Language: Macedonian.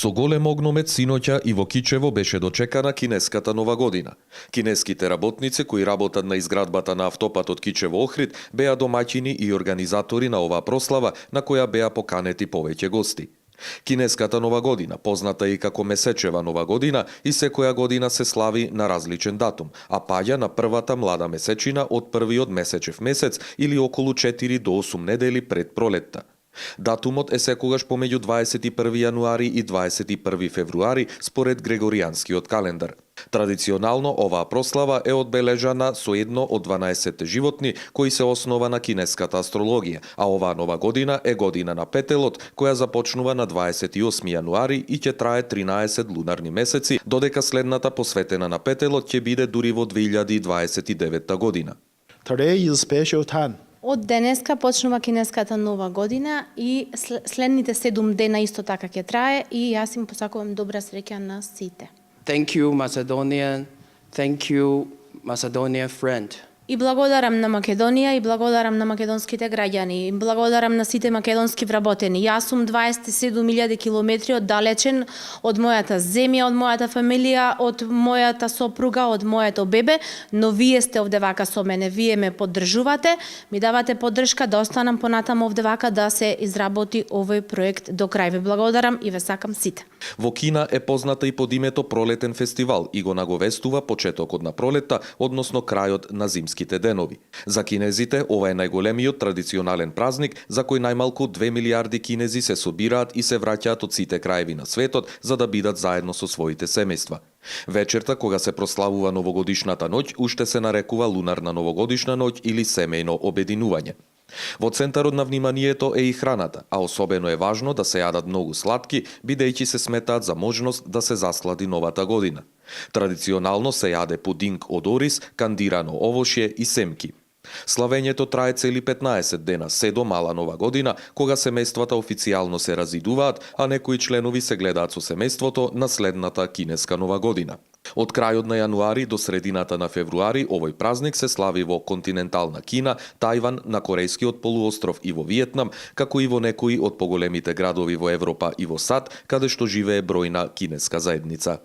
Со голем огномет синоќа и во Кичево беше дочекана кинеската нова година. Кинеските работници кои работат на изградбата на автопатот Кичево-Охрид беа домаќини и организатори на оваа прослава на која беа поканети повеќе гости. Кинеската нова година, позната и како месечева нова година, и секоја година се слави на различен датум, а паѓа на првата млада месечина од првиот месечев месец или околу 4 до 8 недели пред пролетта. Датумот е секогаш помеѓу 21 јануари и 21 февруари според Грегоријанскиот календар. Традиционално оваа прослава е одбележана со едно од 12 животни кои се основа на кинеската астрологија, а оваа нова година е година на петелот, која започнува на 28 јануари и ќе трае 13 лунарни месеци, додека следната посветена на петелот ќе биде дури во 2029 година. Today is special time. Од денеска почнува кинеската нова година и следните 7 дена исто така ќе трае и јас им посакувам добра среќа на сите. Thank you, Macedonian. Thank you, Macedonian friend. И благодарам на Македонија и благодарам на македонските граѓани. И благодарам на сите македонски вработени. Јас сум 27.000 километри оддалечен од мојата земја, од мојата фамилија, од мојата сопруга, од моето бебе, но вие сте овде вака со мене. Вие ме поддржувате, ми давате поддршка да останам понатаму овде вака да се изработи овој проект до крај. Ве благодарам и ве сакам сите. Во Кина е позната и под името Пролетен фестивал и го наговестува почетокот на пролетта, односно крајот на зимските денови. За кинезите ова е најголемиот традиционален празник за кој најмалку 2 милиарди кинези се собираат и се враќаат од сите краеви на светот за да бидат заедно со своите семејства. Вечерта кога се прославува новогодишната ноќ уште се нарекува лунарна новогодишна ноќ или семејно обединување. Во центарот на вниманието е и храната, а особено е важно да се јадат многу сладки, бидејќи се сметаат за можност да се заслади новата година. Традиционално се јаде пудинг од ориз, кандирано овошје и семки. Славењето трае цели 15 дена, се до мала нова година, кога семејствата официјално се разидуваат, а некои членови се гледаат со семејството на следната кинеска нова година. Од крајот на јануари до средината на февруари овој празник се слави во континентална Кина, Тајван, на Корејскиот полуостров и во Виетнам, како и во некои од поголемите градови во Европа и во САД, каде што живее бројна кинеска заедница.